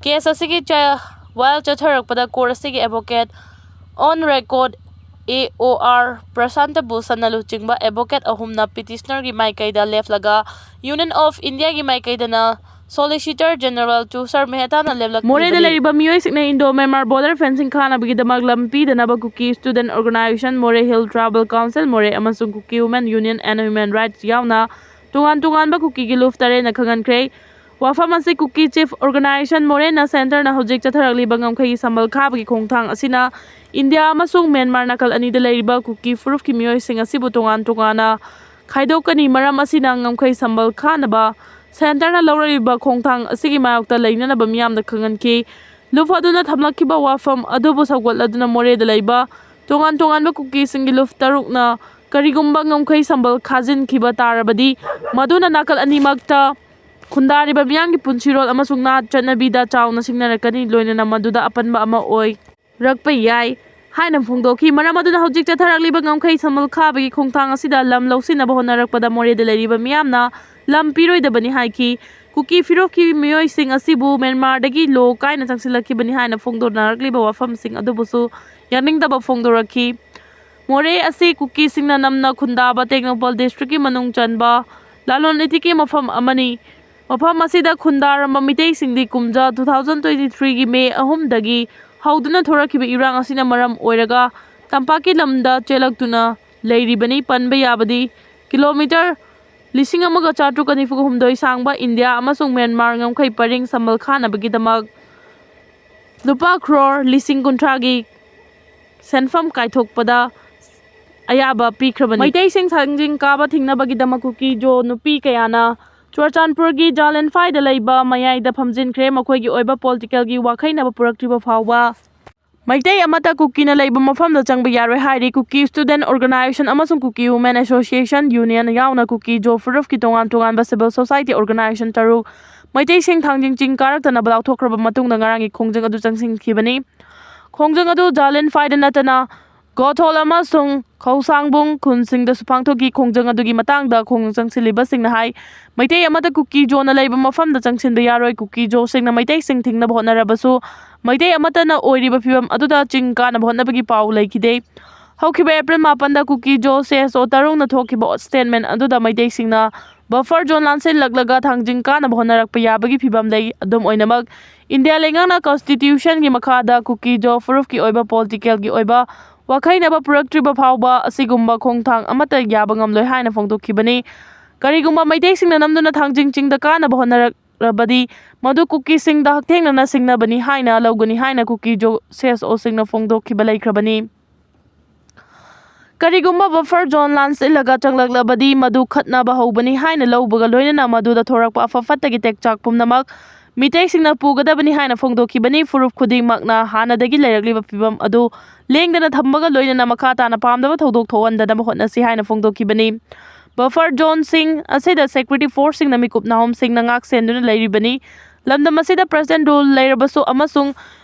Case ꯑꯁꯤꯒꯤ ꯆ-, ꯋꯥꯌꯦꯜ ꯆꯠꯊꯔꯛꯄꯗ court ꯑꯁꯤꯒꯤ advocate on record A O R Prasanta ꯚꯨꯁꯟꯅ ꯂꯨꯆꯤꯡꯕ advocate ꯑꯍꯨꯝꯅ petitioner ꯒꯤ ꯃꯥꯏꯀꯩꯗ ꯂꯦꯞꯂꯒ Union of India ꯒꯤ ꯃꯥꯏꯀꯩꯗꯅ Solicitor General ꯇꯨꯁꯥꯔ ꯃꯦꯍꯇꯥꯅ ꯂꯦꯞꯂꯛꯂꯤꯕꯅꯤ꯫ ꯃꯣꯔꯦꯗ ꯂꯩꯔꯤꯕ ꯃꯤꯑꯣꯏꯁꯤꯡꯅ Indo Myanmar border fencing ꯈꯥꯅꯕꯒꯤꯗꯃꯛ ꯂꯝ ꯄꯤꯗꯅꯕ Kuki Student Organisation, Moreh Hill Tribal Council, Moreh ꯑꯃꯁꯨꯡ Kuki Women Union and Human Rights ꯌꯥꯎꯅ ꯇꯣꯉꯥꯟ ꯇꯣꯉꯥꯟꯕ ꯀꯨꯀꯤꯒꯤ ꯂꯨꯞ ꯇꯔꯦꯠꯅ ꯈꯪꯍꯟꯈ꯭ꯔꯦ꯫ ꯋꯥꯐꯝ ꯑꯁꯤ Kuki Chief Organisation Moreh ꯅ centre ꯅ ꯍꯧꯖꯤꯛ ꯆꯠꯊꯔꯛꯂꯤꯕ ꯉꯝꯈꯩꯒꯤ ꯁꯝꯕꯜ ꯈꯥꯕꯒꯤ ꯈꯣꯡꯊꯥꯡ ꯑꯁꯤꯅ ꯏꯟꯗꯤꯌꯥ ꯑꯃꯁꯨꯡ ꯃ꯭ꯌꯥꯟꯃꯥꯔ ꯅꯥꯀꯜ ꯑꯅꯤꯗ ꯂꯩꯔꯤꯕ ꯀꯨꯀꯤ ꯐꯨꯔꯨꯞꯀꯤ ꯃꯤꯑꯣꯏꯁꯤꯡ ꯑꯁꯤꯕꯨ ꯇꯣꯉꯥꯟ ꯇꯣꯉꯥꯟꯅ ꯈꯥꯏꯗꯣꯛꯀꯅꯤ꯫ ꯃꯔꯝ ꯑꯁꯤꯅ ꯉꯝꯈꯩ ꯁꯝꯕꯜ ꯈꯥꯅꯕ centre ꯅ ꯂꯧꯔꯛꯂꯤꯕ ꯈꯣꯡꯊꯥꯡ ꯑꯁꯤꯒꯤ ꯃꯥꯌꯣꯛꯇ ꯂꯩꯅꯅꯕ ꯃꯤꯌꯥꯝꯗ ꯈꯪꯍꯟꯈꯤ꯫ ꯂꯨꯞ ꯑꯗꯨꯅ ꯊꯝꯂꯛꯈꯤꯕ ꯋꯥꯐꯝ ꯑꯗꯨꯕꯨ ꯁꯧꯒꯠꯂꯗꯨꯅ ꯃꯣꯔꯦꯗ ꯂꯩꯕ ꯇꯣꯉꯥꯟ ꯇꯣꯉꯥꯟꯕ ꯀꯨꯀꯤꯁꯤꯡꯒꯤ ꯂꯨꯞ ꯇꯔꯨꯛꯅ ꯀꯔꯤꯒꯨꯝꯕ ꯉꯝꯈꯩ ꯁꯝꯕꯜ ꯈꯥꯖꯤꯟꯈꯤꯕ ꯇꯥꯔꯕꯗꯤ, ꯃꯗꯨꯅ ꯅꯥꯀꯜ ꯑꯅꯤꯃꯛꯇ ꯈꯨꯟꯗꯥꯔꯤꯕ ꯃꯤꯌꯥꯝꯒꯤ ꯄꯨꯟꯁꯤꯔꯣꯜ ꯑꯃꯁꯨꯡ ꯅꯥꯠ ꯆꯠꯅꯕꯤꯗ ꯆꯥꯎꯅ ꯁꯤꯡꯅꯔꯛꯀꯅꯤ, ꯂꯣꯏꯅꯅ ꯃꯗꯨꯗ ꯑꯄꯟꯕ ꯑꯃ ꯑꯣꯏꯔꯛꯄ ꯌꯥꯏ ꯍꯥꯏꯅ ꯐꯣꯡꯗꯣꯛꯈꯤ꯫ ꯃꯔꯝ ꯑꯗꯨꯅ ꯍꯧꯖꯤꯛ ꯆꯠꯊꯔꯛꯂꯤꯕ ꯉꯝꯈꯩ ꯁꯝꯕꯜ ꯈꯥꯕꯒꯤ ꯈꯣꯡꯊꯥꯡ ꯑꯁꯤꯗ ꯂꯝ ꯂꯧꯁꯤꯟꯅꯕ ꯍꯣꯠꯅꯔꯛꯄꯗ ꯃꯣꯔꯦꯗ ꯂꯩꯔꯤꯕ ꯃꯤꯌꯥꯝꯅ ꯂꯝ ꯄꯤꯔꯣꯏꯗꯕꯅꯤ ꯍꯥꯏꯈꯤ꯫ ꯀꯨꯀꯤ ꯐꯤꯔꯨꯞꯀꯤ ꯃꯤꯑꯣꯏꯁꯤꯡ ꯑꯁꯤꯕꯨ ꯃ꯭ꯌꯥꯟꯃꯥꯔꯗꯒꯤ ꯂꯣ ꯀꯥꯏꯅ ꯆꯪꯁꯤꯜꯂꯛꯈꯤꯕꯅꯤ ꯍꯥꯏꯅ ꯐꯣꯡꯗꯣꯛꯅꯔꯛꯂꯤꯕ ꯋꯥꯐꯝꯁꯤꯡ ꯑꯗꯨꯕꯨꯁꯨ ꯌꯥꯅꯤꯡꯗꯕ ꯐꯣꯡꯗꯣꯔꯛꯈꯤ꯫ ꯃꯣꯔꯦ ꯑꯁꯤ ꯀꯨꯀꯤꯁꯤꯡꯅ ꯅꯝꯅ ꯈꯨꯟꯗꯥꯕ ꯇꯦꯡꯅꯧꯄꯜ district ꯀꯤ ꯃꯅꯨꯡ ꯆꯟꯕ ꯂꯂꯣꯟ ꯏꯇꯤꯛꯀꯤ ꯃꯐꯝ ꯑꯃꯅꯤ꯫ ꯃꯐꯝ ꯑꯁꯤꯗ ꯈꯨꯟꯗꯥꯔꯝꯕ ꯃꯤꯇꯩꯁꯤꯡꯗꯤ ꯀꯨꯝꯖꯥ two thousand twenty threeꯒꯤ May ꯑꯍꯨꯝꯗꯒꯤ ꯍꯧꯗꯨꯅ ꯊꯣꯔꯛꯈꯤꯕ ꯏꯔꯥꯡ ꯑꯁꯤꯅ ꯃꯔꯝ ꯑꯣꯏꯔꯒ ꯇꯝꯄꯥꯛꯀꯤ ꯂꯝꯗ ꯆꯦꯜꯂꯛꯇꯨꯅ ꯂꯩꯔꯤꯕꯅꯤ꯫ ꯄꯟꯕ ꯌꯥꯕꯗꯤ ꯀꯤꯂꯣꯃꯤꯇꯔ ꯂꯤꯁꯤꯡ ꯑꯃꯒ ꯆꯥꯇ꯭ꯔꯨꯛꯀ ꯅꯤꯐꯨ ꯍꯨꯝꯗꯣꯏ ꯁꯥꯡꯕ ꯏꯟꯗꯤꯌꯥ ꯑꯃꯁꯨꯡ ꯃ꯭ꯌꯥꯟꯃꯥꯔ ꯉꯝꯈꯩ ꯄꯔꯤꯡ ꯁꯝꯕꯜ ꯈꯥꯅꯕꯒꯤꯗꯃꯛ ꯂꯨꯄꯥ ꯀ꯭ꯔꯣꯔ ꯂꯤꯁꯤꯡ ꯀꯨꯟꯊ꯭ꯔꯥꯒꯤ ꯁꯦꯟꯐꯝ ꯀꯥꯏꯊꯣꯛꯄꯗ ꯑꯌꯥꯕ ꯄꯤꯈ꯭ꯔꯕꯅꯤ꯫ ꯃꯩꯇꯩꯁꯤꯡ ꯊꯥꯡꯖꯤꯡ ꯀꯥꯕ ꯊꯤꯡꯅꯕꯒꯤꯗꯃꯛ ꯀꯨꯀꯤ ꯖꯣ ꯅꯨꯄꯤ ꯀꯌꯥꯅ ꯆꯨꯔꯆꯥꯟꯄꯨꯔꯒꯤ ꯖꯥꯂꯦꯟꯐꯥꯏꯗ ꯂꯩꯕ ꯃꯌꯥꯏꯗ ꯐꯝꯖꯤꯟꯈ꯭ꯔꯦ꯫ ꯃꯈꯣꯏꯒꯤ ꯑꯣꯏꯕ ꯄꯣꯂꯤꯇꯤꯀꯦꯜꯒꯤ ꯋꯥꯈꯩꯅꯕ ꯄꯨꯔꯛꯇ꯭ꯔꯤꯕ ꯐꯥꯎꯕ ꯃꯩꯇꯩ ꯑꯃꯠꯇ ꯀꯨꯀꯤꯅ ꯂꯩꯕ ꯃꯐꯝꯗ ꯆꯪꯕ ꯌꯥꯔꯣꯏ ꯍꯥꯏꯔꯤ꯫ ꯀꯨꯀꯤ ꯁ꯭ꯇꯨꯗꯦꯟꯠ ꯑꯣꯔꯒꯅꯥꯏꯖꯦꯁꯟ ꯑꯃꯁꯨꯡ ꯀꯨꯀꯤ ꯋꯨꯃꯦꯟ ꯑꯦꯁꯣꯁꯤꯌꯦꯁꯟ ꯌꯨꯅꯤꯌꯟ ꯌꯥꯎꯅ ꯀꯨꯀꯤ ꯖꯣ ꯐꯨꯔꯨꯞꯀꯤ ꯇꯣꯉꯥꯟ ꯇꯣꯉꯥꯟꯕ ꯁꯤꯚꯤꯜ ꯁꯣꯁꯥꯏꯇꯤ ꯑꯣꯔꯒꯅꯥꯏꯖꯦꯁꯟ ꯇꯔꯨꯛ ꯃꯩꯇꯩꯁꯤꯡ ꯊꯥꯡꯖꯤꯡ ꯆꯤꯡ ꯀꯥꯔꯛꯇꯅꯕ ꯂꯥꯎꯊꯣꯛꯈ꯭ꯔꯕ ꯃꯇꯨꯡꯗ ꯉꯔꯥꯡꯒꯤ ꯈꯣꯡꯖꯪ ꯑꯗꯨ ꯆꯪꯁꯤꯟꯈꯤꯕꯅꯤ꯫ ꯈꯣꯡꯖꯪ ꯑꯗꯨ ꯖꯥꯂꯦꯟꯐꯥꯏꯗ ꯅꯠꯇꯅ ꯒꯣꯊꯣꯜ ꯑꯃꯁꯨꯡ ꯈꯧꯁꯥꯡꯕꯨꯡ ꯈꯨꯟꯁꯤꯡꯗꯁꯨ ꯄꯥꯡꯊꯣꯛꯈꯤ꯫ ꯈꯣꯡꯖꯪ ꯑꯗꯨꯒꯤ ꯃꯇꯥꯡꯗ ꯈꯣꯡꯖꯪ ꯆꯪꯁꯤꯜꯂꯤꯕꯁꯤꯡꯅ ꯍꯥꯏ, ꯃꯩꯇꯩ ꯑꯃꯠꯇ ꯀꯨꯀꯤ ꯖꯣꯅ ꯂꯩꯕ ꯃꯐꯝꯗ ꯆꯪꯁꯤꯟꯕ ꯌꯥꯔꯣꯏ꯫ ꯀꯨꯀꯤ ꯖꯣꯁꯤꯡꯅ ꯃꯩꯇꯩꯁꯤꯡ ꯊꯤꯡꯅꯕ ꯍꯣꯠꯅꯔꯕꯁꯨ ꯃꯩꯇꯩ ꯑꯃꯠꯇꯅ ꯑꯣꯏꯔꯤꯕ ꯐꯤꯕꯝ ꯑꯗꯨꯗ ꯆꯤꯡ ꯀꯥꯅꯕ ꯍꯣꯠꯅꯕꯒꯤ ꯄꯥꯎ ꯂꯩꯈꯤꯗꯦ꯫ ꯍꯧꯈꯤꯕ ꯑꯦꯄ꯭ꯔꯤꯜ ꯃꯥꯄꯟꯗ ꯀꯨꯀꯤ ꯖꯣ ꯁꯤ ꯑꯦꯁ ꯑꯣ ꯇꯔꯨꯛꯅ ꯊꯣꯛꯈꯤꯕ ꯁ꯭ꯇꯦꯠꯃꯦꯟ ꯑꯗꯨꯗ ꯃꯩꯇꯩꯁꯤꯡꯅ ꯕꯐꯔ ꯖꯣꯟ ꯂꯥꯟꯁꯤꯜꯂꯛꯂꯒ ꯊꯥꯡꯖꯤꯡ ꯀꯥꯅꯕ ꯍꯣꯠꯅꯔꯛꯄ ꯌꯥꯕꯒꯤ ꯐꯤꯕꯝ ꯂꯩ꯫ ꯑꯗꯨꯝ ꯑꯣꯏꯅꯃꯛ, ꯏꯟꯗꯤꯌꯥ ꯂꯩꯉꯥꯛꯅ ꯀꯟꯁꯇꯤꯇ꯭ꯌꯨꯁꯟꯒꯤ ꯃꯈꯥꯗ ꯀꯨꯀꯤ ꯖꯣ ꯐꯨꯔꯨꯞꯀꯤ ꯑꯣꯏꯕ ꯄꯣꯂꯤꯇꯤꯀꯦꯜꯒꯤ ꯑꯣꯏꯕ ꯋꯥꯈꯩꯅꯕ ꯄꯨꯔꯛꯇ꯭ꯔꯤꯕ ꯐꯥꯎꯕ ꯑꯁꯤꯒꯨꯝꯕ ꯈꯣꯡꯊꯥꯡ ꯑꯃꯠꯇ ꯌꯥꯕ ꯉꯝꯂꯣꯏ ꯍꯥꯏꯅ ꯐꯣꯡꯗꯣꯛꯈꯤꯕꯅꯤ꯫ ꯀꯔꯤꯒꯨꯝꯕ ꯃꯩꯇꯩꯁꯤꯡꯅ ꯅꯝꯗꯨꯅ ꯊꯥꯡꯖꯤꯡ ꯆꯤꯡꯗ ꯀꯥꯅꯕ ꯍꯣꯠꯅꯔꯛꯂꯕꯗꯤ, ꯃꯗꯨ ꯀꯨꯀꯤꯁꯤꯡꯗ ꯍꯛꯊꯦꯡꯅꯅ ꯁꯤꯡꯅꯕꯅꯤ ꯍꯥꯏꯅ ꯂꯧꯒꯅꯤ ꯍꯥꯏꯅ ꯀꯨꯀꯤ ꯖꯣ ꯁꯤ ꯑꯦꯁ ꯑꯣꯁꯤꯡꯅ ꯐꯣꯡꯗꯣꯛꯈꯤꯕ ꯂꯩꯈ꯭ꯔꯕꯅꯤ꯫ ꯀꯔꯤꯒꯨꯝꯕ ꯕꯐꯔ ꯖꯣꯟ ꯂꯥꯟꯁꯤꯜꯂꯒ ꯆꯪꯂꯛꯂꯕꯗꯤ, ꯃꯗꯨ ꯈꯠꯅꯕ ꯍꯧꯕꯅꯤ ꯍꯥꯏꯅ ꯂꯧꯕꯒ ꯂꯣꯏꯅꯅ ꯃꯗꯨꯗ ꯊꯣꯔꯛꯄ ꯑꯐ ꯐꯠꯇꯒꯤ ꯇꯦꯛꯆꯥꯛ ꯄꯨꯝꯅꯃꯛ ꯃꯤꯇꯩꯁꯤꯡꯅ ꯄꯨꯒꯗꯕꯅꯤ ꯍꯥꯏꯅ ꯐꯣꯡꯗꯣꯛꯈꯤꯕꯅꯤ꯫ ꯐꯨꯔꯨꯞ ꯈꯨꯗꯤꯡꯃꯛꯅ ꯍꯥꯟꯅꯗꯒꯤ ꯂꯩꯔꯛꯂꯤꯕ ꯐꯤꯕꯝ ꯑꯗꯨ ꯂꯦꯡꯗꯅ ꯊꯝꯕꯒ ꯂꯣꯏꯅꯅ ꯃꯈꯥ ꯇꯥꯅ ꯄꯥꯝꯗꯕ ꯊꯧꯗꯣꯛ ꯊꯣꯛꯍꯟꯗꯅꯕ ꯍꯣꯠꯅꯁꯤ ꯍꯥꯏꯅ ꯐꯣꯡꯗꯣꯛꯈꯤꯕꯅꯤ꯫ ꯕꯐꯔ ꯖꯣꯟꯁꯤꯡ ꯑꯁꯤꯗ ꯁꯦꯀ꯭ꯌꯨꯔꯤꯇꯤ ꯐꯣꯔꯁꯁꯤꯡꯅ ꯃꯤꯀꯨꯞ ꯅꯥꯍꯣꯝꯁꯤꯡꯅ ꯉꯥꯛ ꯁꯦꯟꯗꯨꯅ ꯂꯩꯔꯤꯕꯅꯤ꯫ ꯂꯝꯗꯝ ꯑꯁꯤꯗ ꯄ꯭ꯔꯦꯁꯤꯗꯦꯟꯠ ꯔꯨꯜ ꯂꯩꯔꯕꯁꯨ ꯑꯃꯁꯨꯡ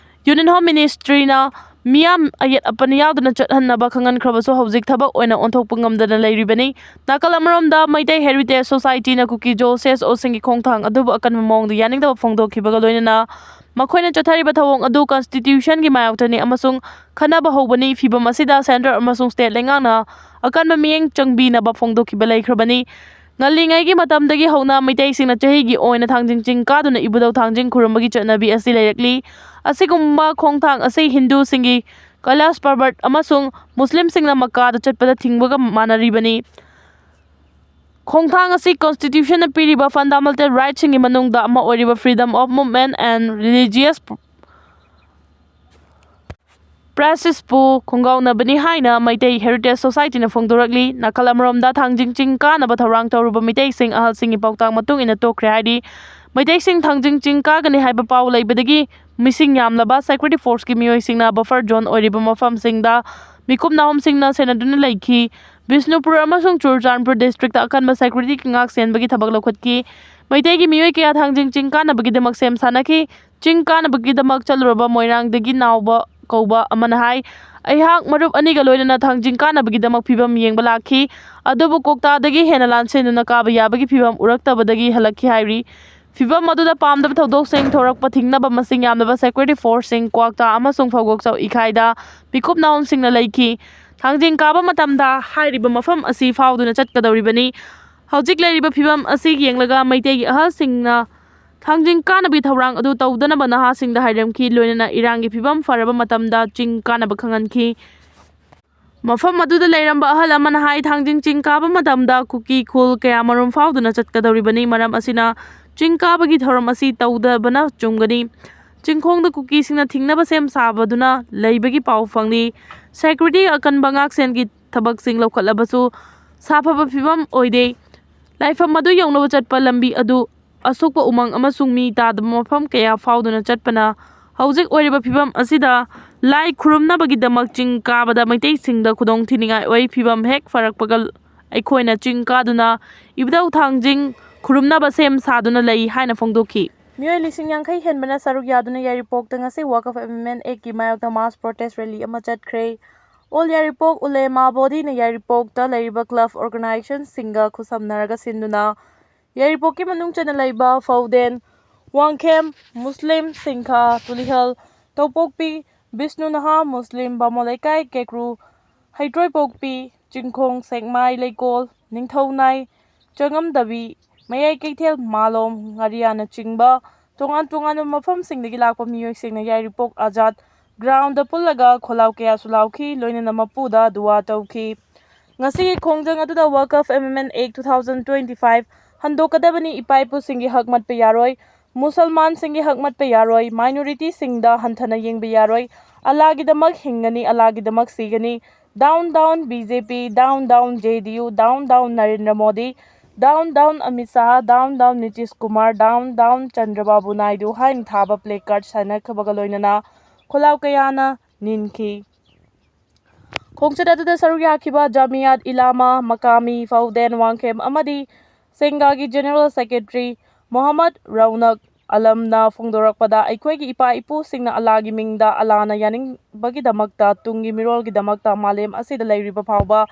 ꯌꯨꯅꯤꯌꯟ ꯍꯣꯝ ꯃꯤꯅꯤꯁꯇ꯭ꯔꯤꯅ ꯃꯤꯌꯥꯝ ꯑꯌꯦꯠ ꯑꯄꯟ ꯌꯥꯎꯗꯅ ꯆꯠꯍꯟꯅꯕ ꯈꯪꯍꯟꯈ꯭ꯔꯕꯁꯨ, ꯍꯧꯖꯤꯛ ꯊꯕꯛ ꯑꯣꯏꯅ ꯑꯣꯟꯊꯣꯛꯄ ꯉꯝꯗꯅ ꯂꯩꯔꯤꯕꯅꯤ꯫ ꯅꯥꯀꯜ ꯑꯃꯔꯣꯝꯗ, ꯃꯩꯇꯩ ꯍꯦꯔꯤꯇꯦꯖ ꯁꯣꯁꯥꯏꯇꯤꯅ ꯀꯨꯀꯤ ꯖꯣ ꯁꯤ ꯑꯦꯁ ꯑꯣꯁꯤꯡꯒꯤ ꯈꯣꯡꯊꯥꯡ ꯑꯗꯨꯕꯨ ꯑꯀꯟꯕ ꯃꯑꯣꯡꯗ ꯌꯥꯅꯤꯡꯗꯕ ꯐꯣꯡꯗꯣꯛꯈꯤꯕꯒ ꯂꯣꯏꯅꯅ ꯃꯈꯣꯏꯅ ꯆꯠꯊꯔꯤꯕ ꯊꯧꯑꯣꯡ ꯑꯗꯨ ꯀꯟꯁꯇꯤꯇ꯭ꯌꯨꯁꯟꯒꯤ ꯃꯥꯌꯣꯛꯇꯅꯤ ꯑꯃꯁꯨꯡ ꯈꯟꯅꯕ ꯍꯧꯕꯅꯤ꯫ ꯐꯤꯚꯝ ꯑꯁꯤꯗ ꯁꯦꯟꯇꯔ ꯑꯃꯁꯨꯡ ꯁ꯭ꯇꯦꯠ ꯂꯩꯉꯥꯛꯅ ꯑꯀꯟꯕ ꯃꯤꯠꯌꯦꯡ ꯆꯪꯕꯤꯅꯕ ꯐꯣꯡꯗꯣꯛꯈꯤꯕ ꯂꯩꯈ꯭ꯔꯕꯅꯤ꯫ ꯉꯜꯂꯤꯉꯩꯒꯤ ꯃꯇꯝꯗꯒꯤ ꯍꯧꯅ ꯃꯩꯇꯩꯁꯤꯡꯅ ꯆꯍꯤꯒꯤ ꯑꯣꯏꯅ ꯊꯥꯡꯖꯤꯡ ꯆꯤꯡ ꯀꯥꯗꯨꯅ ꯏꯕꯨꯙꯧ ꯊꯥꯡꯖꯤꯡ ꯈꯨꯔꯨꯝꯕꯒꯤ ꯆꯠꯅꯕꯤ ꯑꯁꯤ ꯂꯩꯔꯛꯂꯤ꯫ ꯑꯁꯤꯒꯨꯝꯕ ꯈꯣꯡꯊꯥꯡ ꯑꯁꯤ ꯍꯤꯟꯗꯨꯁꯤꯡꯒꯤ ꯀꯩꯂꯥꯁ ꯄꯔꯕꯠ ꯑꯃꯁꯨꯡ ꯃꯨꯁꯂꯤꯝꯁꯤꯡꯅ ꯃꯛꯀꯥꯗ ꯆꯠꯄꯗ ꯊꯤꯡꯕꯒ ꯃꯥꯟꯅꯔꯤꯕꯅꯤ꯫ ꯈꯣꯡꯊꯥꯡ ꯑꯁꯤ ꯀꯣꯟꯁꯇꯤꯇ꯭ꯌꯨꯁꯟꯅ ꯄꯤꯔꯤꯕ ꯐꯟꯗꯥꯃꯦꯟꯇꯦꯜ ꯔꯥꯏꯠꯁꯤꯡꯒꯤ ꯃꯅꯨꯡꯗ ꯑꯃ ꯑꯣꯏꯔꯤꯕ freedom of movement and religious practiceꯄꯨ ꯈꯣꯡꯒꯥꯎꯅꯕꯅꯤ ꯍꯥꯏꯅ ꯃꯩꯇꯩ ꯍꯦꯔꯤꯇꯦꯖ ꯁꯣꯁꯥꯏꯇꯤꯅ ꯐꯣꯡꯗꯣꯔꯛꯂꯤ꯫ ꯅꯥꯀꯜ ꯑꯃꯔꯣꯝꯗ, ꯊꯥꯡꯖꯤꯡ ꯆꯤꯡ ꯀꯥꯅꯕ ꯊꯧꯔꯥꯡ ꯇꯧꯔꯨꯕ ꯃꯤꯇꯩꯁꯤꯡ ꯑꯍꯜꯁꯤꯡꯒꯤ ꯄꯥꯎꯇꯥꯛ ꯃꯇꯨꯡ ꯏꯟꯅ ꯇꯣꯛꯈ꯭ꯔꯦ ꯍꯥꯏꯔꯤ꯫ ꯃꯩꯇꯩꯁꯤꯡ ꯊꯥꯡꯖꯤꯡ ꯆꯤꯡ ꯀꯥꯒꯅꯤ ꯍꯥꯏꯕ ꯄꯥꯎ ꯂꯩꯕꯗꯒꯤ ꯃꯤꯁꯤꯡ ꯌꯥꯝꯂꯕ security forceꯀꯤ ꯃꯤꯑꯣꯏꯁꯤꯡꯅ buffer zone ꯑꯣꯏꯔꯤꯕ ꯃꯐꯝꯁꯤꯡꯗ ꯃꯤꯀꯨꯞ ꯅꯥꯍꯨꯝꯁꯤꯡꯅ ꯁꯦꯟꯅꯗꯨꯅ ꯂꯩꯈꯤ꯫ ꯕꯤꯁꯅꯨꯄꯨꯔ ꯑꯃꯁꯨꯡ ꯆꯨꯔꯆꯥꯟꯄꯨꯔ ꯗꯤꯁꯇ꯭ꯔꯤꯛꯇ ꯑꯀꯟꯕ securityꯒꯤ ꯉꯥꯛ ꯁꯦꯟꯕꯒꯤ ꯊꯕꯛ ꯂꯧꯈꯠꯈꯤ꯫ ꯃꯩꯇꯩꯒꯤ ꯃꯤꯑꯣꯏ ꯀꯌꯥ ꯊꯥꯡꯖꯤꯡ ꯆꯤꯡ ꯀꯥꯅꯕꯒꯤꯗꯃꯛ ꯁꯦꯝ ꯁꯥꯅꯈꯤ꯫ ꯆꯤꯡ ꯀꯥꯅꯕꯒꯤꯗꯃꯛ ꯆꯠꯂꯨꯔꯕ ꯃꯣꯏꯔꯥꯡꯗꯒꯤ ꯅꯥꯎꯕ ꯀꯧꯕ ꯑꯃꯅ ꯍꯥꯏ, "ꯑꯩꯍꯥꯛ ꯃꯔꯨꯞ ꯑꯅꯤꯒ ꯂꯣꯏꯅꯅ ꯊꯥꯡꯖꯤꯡ ꯀꯥꯅꯕꯒꯤꯗꯃꯛ ꯐꯤꯕꯝ ꯌꯦꯡꯕ ꯂꯥꯛꯈꯤ꯫ ꯑꯗꯨꯕꯨ ꯀꯣꯛꯇꯥꯗꯒꯤ ꯍꯦꯟꯅ ꯂꯥꯟꯁꯦꯟꯗꯨꯅ ꯀꯥꯕ ꯌꯥꯕꯒꯤ ꯐꯤꯕꯝ ꯎꯔꯛꯇꯕꯗꯒꯤ ꯍꯜꯂꯛꯈꯤ" ꯍꯥꯏꯔꯤ꯫ ꯐꯤꯕꯝ ꯑꯗꯨꯗ ꯄꯥꯝꯗꯕ ꯊꯧꯗꯣꯛꯁꯤꯡ ꯊꯣꯔꯛꯄ ꯊꯤꯡꯅꯕ ꯃꯁꯤꯡ ꯌꯥꯝꯂꯕ security forceꯁꯤꯡ ꯀ꯭ꯋꯥꯛꯇꯥ ꯑꯃꯁꯨꯡ ꯐꯧꯒꯣꯛꯆꯧ ꯏꯈꯥꯏꯗ ꯃꯤꯀꯨꯞ ꯅꯥꯍꯨꯝꯁꯤꯡꯅ ꯂꯩꯈꯤ꯫ ꯊꯥꯡꯖꯤꯡ ꯀꯥꯕ ꯃꯇꯝꯗ ꯍꯥꯏꯔꯤꯕ ꯃꯐꯝ ꯑꯁꯤ ꯐꯥꯎꯗꯨꯅ ꯆꯠꯀꯗꯧꯔꯤꯕꯅꯤ꯫ ꯍꯧꯖꯤꯛ ꯂꯩꯔꯤꯕ ꯐꯤꯕꯝ ꯑꯁꯤ ꯌꯦꯡꯂꯒ ꯃꯩꯇꯩꯒꯤ ꯑꯍꯜꯁꯤꯡꯅ ꯊꯥꯡꯖꯤꯡ ꯀꯥꯅꯕꯒꯤ ꯊꯧꯔꯥꯡ ꯑꯗꯨ ꯇꯧꯗꯅꯕ ꯅꯍꯥꯁꯤꯡꯗ ꯍꯥꯏꯔꯝꯈꯤ, ꯂꯣꯏꯅꯅ ꯏꯔꯥꯡꯒꯤ ꯐꯤꯕꯝ ꯐꯔꯕ ꯃꯇꯝꯗ ꯆꯤꯡ ꯀꯥꯅꯕ ꯈꯪꯍꯟꯈꯤ꯫ ꯃꯐꯝ ꯑꯗꯨꯗ ꯂꯩꯔꯝꯕ ꯑꯍꯜ ꯑꯃꯅ ꯍꯥꯏ, ꯊꯥꯡꯖꯤꯡ ꯆꯤꯡ ꯀꯥꯕ ꯃꯇꯝꯗ ꯀꯨꯀꯤ ꯈꯨꯜ ꯀꯌꯥ ꯃꯔꯨꯝ ꯐꯥꯎꯗꯨꯅ ꯆꯠꯀꯗꯧꯔꯤꯕꯅꯤ꯫ ꯃꯔꯝ ꯑꯁꯤꯅ ꯆꯤꯡ ꯀꯥꯕꯒꯤ ꯊꯧꯔꯝ ꯑꯁꯤ ꯇꯧꯗꯕꯅ ꯆꯨꯝꯒꯅꯤ꯫ ꯆꯤꯡꯈꯣꯡꯗ ꯀꯨꯀꯤꯁꯤꯡꯅ ꯊꯤꯡꯅꯕ ꯁꯦꯝ ꯁꯥꯕꯗꯨꯅ ꯂꯩꯕꯒꯤ ꯄꯥꯎ ꯐꯪꯂꯤ꯫ Security ꯑꯀꯟꯕ ꯉꯥꯛꯁꯦꯟꯒꯤ ꯊꯕꯛꯁꯤꯡ ꯂꯧꯈꯠꯂꯕꯁꯨ ꯁꯥꯐꯕ ꯐꯤꯕꯝ ꯑꯣꯏꯗꯦ꯫ ꯂꯥꯏꯐꯝ ꯑꯗꯨ ꯌꯧꯅꯕ ꯆꯠꯄ ꯂꯝꯕꯤ ꯑꯗꯨ ꯑꯁꯣꯛꯄ ꯎꯃꯪ ꯑꯃꯁꯨꯡ ꯃꯤ ꯇꯥꯗꯕ ꯃꯐꯝ ꯀꯌꯥ ꯐꯥꯎꯗꯨꯅ ꯆꯠꯄꯅ ꯍꯧꯖꯤꯛ ꯑꯣꯏꯔꯤꯕ ꯐꯤꯕꯝ ꯑꯁꯤꯗ ꯂꯥꯏ ꯈꯨꯔꯨꯝꯅꯕꯒꯤꯗꯃꯛ ꯆꯤꯡ ꯀꯥꯕꯗ ꯃꯩꯇꯩꯁꯤꯡꯗ ꯈꯨꯗꯣꯡ ꯊꯤꯅꯤꯡꯉꯥꯏ ꯑꯣꯏ꯫ ꯐꯤꯕꯝ ꯍꯦꯛ ꯐꯔꯛꯄꯒ ꯑꯩꯈꯣꯏꯅ ꯆꯤꯡ ꯀꯥꯗꯨꯅ ꯏꯕꯨꯙꯧ ꯊꯥꯡꯖꯤꯡ ꯈꯨꯔꯨꯝꯅꯕ ꯁꯦꯝ ꯁꯥꯗꯨꯅ ꯂꯩ ꯍꯥꯏꯅ ꯐꯣꯡꯗꯣꯛꯈꯤ꯫ ꯃꯤꯑꯣꯏ ꯂꯤꯁꯤꯡ ꯌꯥꯡꯈꯩ ꯍꯦꯟꯕꯅ ꯁꯔꯨꯛ ꯌꯥꯗꯨꯅ ꯌꯥꯏꯔꯤꯄꯣꯛꯇ ꯉꯁꯤ Walk of Amendment Actꯀꯤ ꯃꯥꯌꯣꯛꯇ mass protest rally ꯑꯃ ꯆꯠꯈ꯭ꯔꯦ꯫ All ꯌꯥꯏꯔꯤꯄꯣꯛ ꯎꯂꯦꯃꯥ bodyꯅ ꯌꯥꯏꯔꯤꯄꯣꯛꯇ ꯂꯩꯔꯤꯕ club organizationꯁꯤꯡꯒ ꯈꯨꯠꯁꯝꯅꯔꯒ ꯁꯤꯟꯗꯨꯅ ꯌꯥꯏꯔꯤꯄꯣꯛꯀꯤ ꯃꯅꯨꯡ ꯆꯟꯅ ꯂꯩꯕ ꯐꯧꯗꯦꯟ, ꯋꯥꯡꯈꯦꯝ, ꯃꯨꯁꯂꯤꯝ, ꯁꯤꯡꯈꯥ, ꯇꯨꯂꯤꯍꯜ, ꯇꯧꯄꯣꯛꯄꯤ, ꯕꯤꯁꯅꯨ ꯅꯍꯥ, ꯃꯨꯁꯂꯤꯝ, ꯕꯥꯃꯣꯟ ꯂꯩꯀꯥꯏ, ꯀꯦꯀ꯭ꯔꯨ, ꯍꯩꯇ꯭ꯔꯣꯏꯄꯣꯛꯄꯤ, ꯆꯤꯡꯈꯣꯡ, ꯁꯦꯛꯃꯥꯏ, ꯂꯩꯀꯣꯜ, ꯅꯤꯡꯊꯧꯅꯥꯏ, ꯆꯉꯝꯗꯕꯤ, ꯃꯌꯥꯏ ꯀꯩꯊꯦꯜ, ꯃꯥꯂꯣꯝ, ꯉꯥꯔꯤꯌꯥꯅꯆꯤꯡꯕ ꯇꯣꯉꯥꯟ ꯇꯣꯉꯥꯟꯕ ꯃꯐꯝꯁꯤꯡꯗꯒꯤ ꯂꯥꯛꯄ ꯃꯤꯑꯣꯏꯁꯤꯡꯅ ꯌꯥꯏꯔꯤꯄꯣꯛ ꯑꯖꯥꯗ ꯒ꯭ꯔꯥꯎꯟꯗ ꯄꯨꯜꯂꯒ ꯈꯣꯜꯂꯥꯎ ꯀꯌꯥꯁꯨ ꯂꯥꯎꯈꯤ, ꯂꯣꯏꯅꯅ ꯃꯄꯨꯗ ꯗꯨꯋꯥ ꯇꯧꯈꯤ꯫ ꯉꯁꯤꯒꯤ ꯈꯣꯡꯖꯪ ꯑꯗꯨꯗ ꯋꯥꯀꯐ ꯑꯦꯃꯦꯟꯗꯃꯦꯟ ꯑꯦꯛ ꯇꯨ ꯊꯥꯎꯖꯟ ꯇ꯭ꯋꯦꯟꯇꯤ ꯐꯥꯏꯚ ꯍꯟꯗꯣꯛꯀꯗꯕꯅꯤ, ꯏꯄꯥ ꯏꯄꯨꯁꯤꯡꯒꯤ ꯍꯛ ꯃꯠꯄ ꯌꯥꯔꯣꯏ, ꯃꯨꯁꯜꯃꯥꯟꯁꯤꯡꯒꯤ ꯍꯛ ꯃꯠꯄ ꯌꯥꯔꯣꯏ, ꯃꯥꯏꯅꯣꯔꯤꯇꯤꯁꯤꯡꯗ ꯍꯟꯊꯅ ꯌꯦꯡꯕ ꯌꯥꯔꯣꯏ, ꯑꯜꯂꯥꯒꯤꯗꯃꯛ ꯍꯤꯡꯒꯅꯤ, ꯑꯜꯂꯥꯒꯤꯗꯃꯛ ꯁꯤꯒꯅꯤ, down down B J P, down down J D U, down down Narendra Modi, down down Amit Shah, down down Nitish Kumar, down down Chandrababu Naidu ꯍꯥꯏꯅ ꯊꯥꯕ placard ꯁꯥꯟꯅꯈꯤꯕꯒ ꯂꯣꯏꯅꯅ ꯈꯣꯜꯂꯥꯎ ꯀꯌꯥꯅ ꯅꯤꯟꯈꯤ꯫ ꯈꯣꯡꯆꯠ ꯑꯗꯨꯗ ꯁꯔꯨꯛ ꯌꯥꯈꯤꯕ ꯖꯥꯃꯤꯌꯥꯠ ꯏꯂꯥꯃꯥ, ꯃꯀꯥꯃꯤ, ꯐꯧꯗꯦꯟ ꯋꯥꯡꯈꯦꯝ ꯑꯃꯗꯤ ꯁꯦꯡꯒꯥꯒꯤ General Secretary ꯃꯣꯍꯝꯃꯗ ꯔꯧꯅꯛ ꯑꯂꯝꯅ ꯐꯣꯡꯗꯣꯔꯛꯄꯗ, ꯑꯩꯈꯣꯏꯒꯤ ꯏꯄꯥ ꯏꯄꯨꯁꯤꯡꯅ ꯑꯜꯂꯥꯒꯤ ꯃꯤꯡꯗ, ꯑꯜꯂꯥꯅ ꯌꯥꯅꯤꯡꯕꯒꯤꯗꯃꯛꯇ, ꯇꯨꯡꯒꯤ ꯃꯤꯔꯣꯜꯒꯤꯗꯃꯛꯇ, ꯃꯥꯂꯦꯝ ꯑꯁꯤꯗ ꯂꯩꯔꯤꯕ ꯐꯥꯎꯕ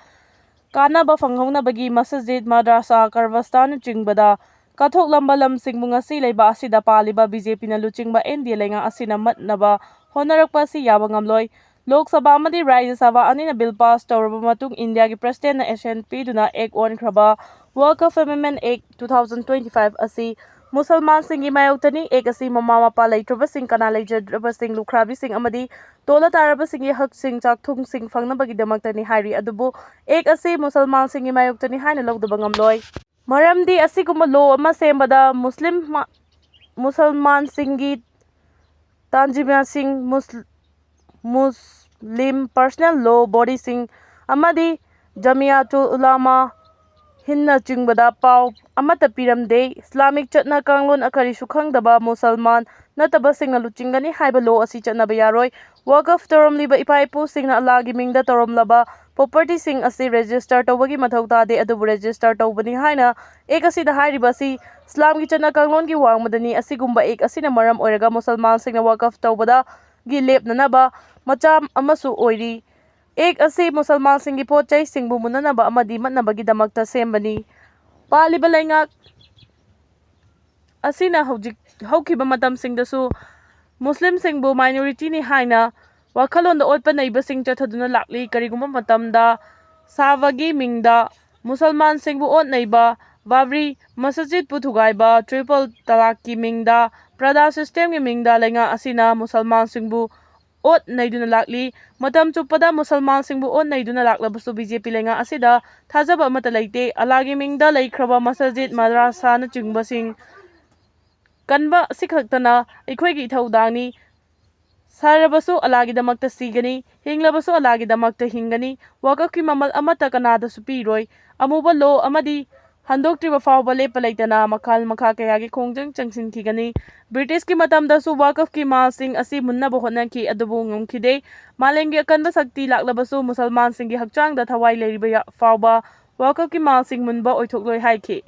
ꯀꯥꯟꯅꯕ ꯐꯪꯍꯧꯅꯕꯒꯤ ꯃꯁꯖꯤꯗ, ꯃꯗ꯭ꯔꯁꯥ, ꯀꯔꯕꯁꯇꯥꯟꯅꯆꯤꯡꯕꯗ ꯀꯠꯊꯣꯛꯂꯝꯕ ꯂꯝꯁꯤꯡꯕꯨ ꯉꯁꯤ ꯂꯩꯕꯥꯛ ꯑꯁꯤꯗ ꯄꯥꯜꯂꯤꯕ B J P ꯅ ꯂꯨꯆꯤꯡꯕ N D A ꯂꯩꯉꯥꯛ ꯑꯁꯤꯅ ꯃꯠꯅꯕ ꯍꯣꯠꯅꯔꯛꯄ ꯑꯁꯤ ꯌꯥꯕ ꯉꯝꯂꯣꯏ꯫ ꯂꯣꯛ ꯁꯚꯥ ꯑꯃꯗꯤ ꯔꯥꯖ꯭ꯌ ꯁꯚꯥ ꯑꯅꯤꯅ ꯕꯤꯜ ꯄꯥꯁ ꯇꯧꯔꯕ ꯃꯇꯨꯡ ꯏꯟꯗꯤꯌꯥꯒꯤ ꯄ꯭ꯔꯁꯤꯗꯦꯟꯅ ꯑꯦꯁꯦꯟ ꯄꯤꯗꯨꯅ ꯑꯦꯛ ꯑꯣꯟꯈ꯭ꯔꯕ ꯋꯥꯀꯐ ꯑꯦꯃꯦꯟꯗꯃꯦꯟ ꯑꯦꯛ ꯇꯨ ꯊꯥꯎꯖꯟ ꯇ꯭ꯋꯦꯟꯇꯤ ꯐꯥꯏꯚ ꯑꯁꯤ ꯃꯨꯁꯜꯃꯥꯟꯁꯤꯡꯒꯤ ꯃꯥꯌꯣꯛꯇꯅꯤ꯫ ꯑꯦꯛ ꯑꯁꯤ ꯃꯃꯥ ꯃꯄꯥ ꯂꯩꯇ꯭ꯔꯕꯁꯤꯡ, ꯀꯅꯥ ꯂꯩꯖꯗ꯭ꯔꯕꯁꯤꯡ, ꯂꯨꯈ꯭ꯔꯥꯕꯤꯁꯤꯡ ꯑꯃꯗꯤ ꯇꯣꯜꯂ ꯇꯥꯔꯕꯁꯤꯡꯒꯤ ꯍꯛꯁꯤꯡ ꯆꯥꯛꯊꯨꯡꯁꯤꯡ ꯐꯪꯅꯕꯒꯤꯗꯃꯛꯇꯅꯤ ꯍꯥꯏꯔꯤ, ꯑꯗꯨꯕꯨ ꯑꯦꯛ ꯑꯁꯤ ꯃꯨꯁꯜꯃꯥꯟꯁꯤꯡꯒꯤ ꯃꯥꯌꯣꯛꯇꯅꯤ ꯍꯥꯏꯅ ꯂꯧꯗꯕ ꯉꯝꯂꯣꯏ꯫ ꯃꯔꯝꯗꯤ ꯑꯁꯤꯒꯨꯝꯕ ꯂꯣ ꯑꯃ ꯁꯦꯝꯕꯗ ꯃꯨꯁꯂꯤꯝ ꯃ-, ꯃꯨꯁꯜꯃꯥꯟꯁꯤꯡꯒꯤ ꯇꯥꯟꯖꯤꯃꯥꯁꯤꯡ, ꯃꯨꯁ-, ꯃꯨꯁꯂꯤꯝ ꯄꯔꯁꯅꯦꯜ ꯂꯣ ꯕꯣꯗꯤꯁꯤꯡ ꯑꯃꯗꯤ ꯖꯃꯤꯌꯥꯇꯨꯜ ꯎꯂꯥꯃꯥ ꯍꯤꯟꯅꯆꯤꯡꯕꯗ ꯄꯥꯎ ꯑꯃꯠꯇ ꯄꯤꯔꯝꯗꯦ꯫ ꯏꯁꯂꯥꯃꯤꯛ ꯆꯠꯅ ꯀꯥꯡꯂꯣꯟ ꯀꯔꯤꯁꯨ ꯈꯪꯗꯕ ꯃꯨꯁꯜꯃꯥꯟ ꯅꯠꯇꯕꯁꯤꯡꯅ ꯂꯨꯆꯤꯡꯒꯅꯤ ꯍꯥꯏꯕ ꯂꯣ ꯑꯁꯤ ꯆꯠꯅꯕ ꯌꯥꯔꯣꯏ꯫ ꯋꯥꯀꯐ ꯇꯧꯔꯝꯂꯤꯕ ꯏꯄꯥ ꯏꯄꯨꯁꯤꯡꯅ ꯑꯜꯂꯥꯒꯤ ꯃꯤꯡꯗ ꯇꯧꯔꯝꯂꯕ ꯄ꯭ꯔꯣꯄꯔꯇꯤꯁꯤꯡ ꯑꯁꯤ ꯔꯦꯖꯤꯁꯇꯔ ꯇꯧꯕꯒꯤ ꯃꯊꯧ ꯇꯥꯗꯦ, ꯑꯗꯨꯕꯨ ꯔꯦꯖꯤꯁꯇꯔ ꯇꯧꯕꯅꯤ ꯍꯥꯏꯅ ꯑꯦꯛ ꯑꯁꯤꯗ ꯍꯥꯏꯔꯤꯕ ꯑꯁꯤ ꯏꯁꯂꯥꯝꯒꯤ ꯆꯠꯅ ꯀꯥꯡꯂꯣꯟꯒꯤ ꯋꯥꯡꯃꯗꯅꯤ꯫ ꯑꯁꯤꯒꯨꯝꯕ ꯑꯦꯛ ꯑꯁꯤꯅ ꯃꯔꯝ ꯑꯣꯏꯔꯒ ꯃꯨꯁꯜꯃꯥꯟꯁꯤꯡꯅ ꯋꯥꯀꯐ ꯇꯧꯕꯗꯒꯤ ꯂꯦꯞꯅꯅꯕ ꯃꯆꯥꯛ ꯑꯃꯁꯨ ꯑꯣꯏꯔꯤ꯫ ꯑꯦꯛ ꯑꯁꯤ ꯃꯨꯁꯜꯃꯥꯟꯁꯤꯡꯒꯤ ꯄꯣꯠ ꯆꯩꯁꯤꯡꯕꯨ ꯃꯨꯟꯅꯅꯕ ꯑꯃꯗꯤ ꯃꯠꯅꯕꯒꯤꯗꯃꯛꯇ ꯁꯦꯝꯕꯅꯤ꯫ ꯄꯥꯜꯂꯤꯕ ꯂꯩꯉꯥꯛ ꯑꯁꯤꯅ ꯍꯧꯖꯤꯛ ꯍꯧꯈꯤꯕ ꯃꯇꯝꯁꯤꯡꯗꯁꯨ ꯃꯨꯁꯂꯤꯝꯁꯤꯡꯕꯨ ꯃꯥꯏꯅꯣꯔꯤꯇꯤꯅꯤ ꯍꯥꯏꯅ ꯋꯥꯈꯜꯂꯣꯟꯗ ꯑꯣꯠꯄ ꯅꯩꯕꯁꯤꯡ ꯆꯠꯊꯗꯨꯅ ꯂꯥꯛꯂꯤ꯫ ꯀꯔꯤꯒꯨꯝꯕ ꯃꯇꯝꯗ ꯁꯥꯕꯒꯤ ꯃꯤꯡꯗ ꯃꯨꯁꯜꯃꯥꯟꯁꯤꯡꯕꯨ ꯑꯣꯠ ꯅꯩꯕ ꯕꯥꯕ꯭ꯔꯤ ꯃꯁꯖꯤꯗꯄꯨ ꯊꯨꯒꯥꯏꯕ, ꯇ꯭ꯔꯤꯄꯜ ꯇꯂꯥꯛꯀꯤ ꯃꯤꯡꯗ, ꯄ꯭ꯔꯗꯥ ꯁꯤꯁꯇꯦꯝꯒꯤ ꯃꯤꯡꯗ ꯂꯩꯉꯥꯛ ꯑꯁꯤꯅ ꯃꯨꯁꯜꯃꯥꯟꯁꯤꯡꯕꯨ ꯑꯣꯠ ꯅꯩꯗꯨꯅ ꯂꯥꯛꯂꯤ꯫ ꯃꯇꯝ ꯆꯨꯞꯄꯗ ꯃꯨꯁꯜꯃꯥꯟꯁꯤꯡꯕꯨ ꯑꯣꯠ ꯅꯩꯗꯨꯅ ꯂꯥꯛꯂꯕꯁꯨ ꯕꯤ ꯖꯦ ꯄꯤ ꯂꯩꯉꯥꯛ ꯑꯁꯤꯗ ꯊꯥꯖꯕ ꯑꯃꯠꯇ ꯂꯩꯇꯦ꯫ ꯑꯜꯂꯥꯒꯤ ꯃꯤꯡꯗ ꯂꯩꯈ꯭ꯔꯕ ꯃꯁꯖꯤꯗ, ꯃꯗ꯭ꯔꯥꯁꯥꯅꯆꯤꯡꯕꯁꯤꯡ ꯀꯟꯕ ꯑꯁꯤꯈꯛꯇꯅ ꯑꯩꯈꯣꯏꯒꯤ ꯏꯊꯧꯗꯥꯡꯅꯤ꯫ ꯁꯥꯔꯕꯁꯨ ꯑꯜꯂꯥꯒꯤꯗꯃꯛꯇ ꯁꯤꯒꯅꯤ, ꯍꯤꯡꯂꯕꯁꯨ ꯑꯜꯂꯥꯒꯤꯗꯃꯛꯇ ꯍꯤꯡꯒꯅꯤ꯫ ꯋꯥꯀꯐꯀꯤ ꯃꯃꯜ ꯑꯃꯠꯇ ꯀꯅꯥꯗꯁꯨ ꯄꯤꯔꯣꯏ꯫ ꯑꯃꯨꯕ ꯂꯣ ꯑꯃꯗꯤ ꯍꯟꯗꯣꯛꯇ꯭ꯔꯤꯕ ꯐꯥꯎꯕ ꯂꯦꯞꯄ ꯂꯩꯇꯅ ꯃꯈꯜ ꯃꯈꯥ ꯀꯌꯥꯒꯤ ꯈꯣꯡꯖꯪ ꯆꯪꯁꯤꯟꯈꯤꯒꯅꯤ꯫ ꯕ꯭ꯔꯤꯇꯤꯁꯀꯤ ꯃꯇꯝꯗꯁꯨ ꯋꯥꯀꯐꯀꯤ ꯃꯥꯜꯁꯤꯡ ꯑꯁꯤ ꯃꯨꯟꯅꯕ ꯍꯣꯠꯅꯈꯤ, ꯑꯗꯨꯕꯨ ꯉꯝꯈꯤꯗꯦ꯫ ꯃꯥꯂꯦꯝꯒꯤ ꯑꯀꯟꯕ ꯁꯛꯇꯤ ꯂꯥꯛꯂꯕꯁꯨ ꯃꯨꯁꯜꯃꯥꯟꯁꯤꯡꯒꯤ ꯍꯛꯆꯥꯡꯗ ꯊꯋꯥꯏ ꯂꯩꯔꯤꯕ ꯌꯥ-, ꯐꯥꯎꯕ ꯋꯥꯀꯐꯀꯤ ꯃꯥꯜꯁꯤꯡ ꯃꯨꯟꯕ ꯑꯣꯏꯊꯣꯛꯂꯣꯏ ꯍꯥꯏꯈꯤ꯫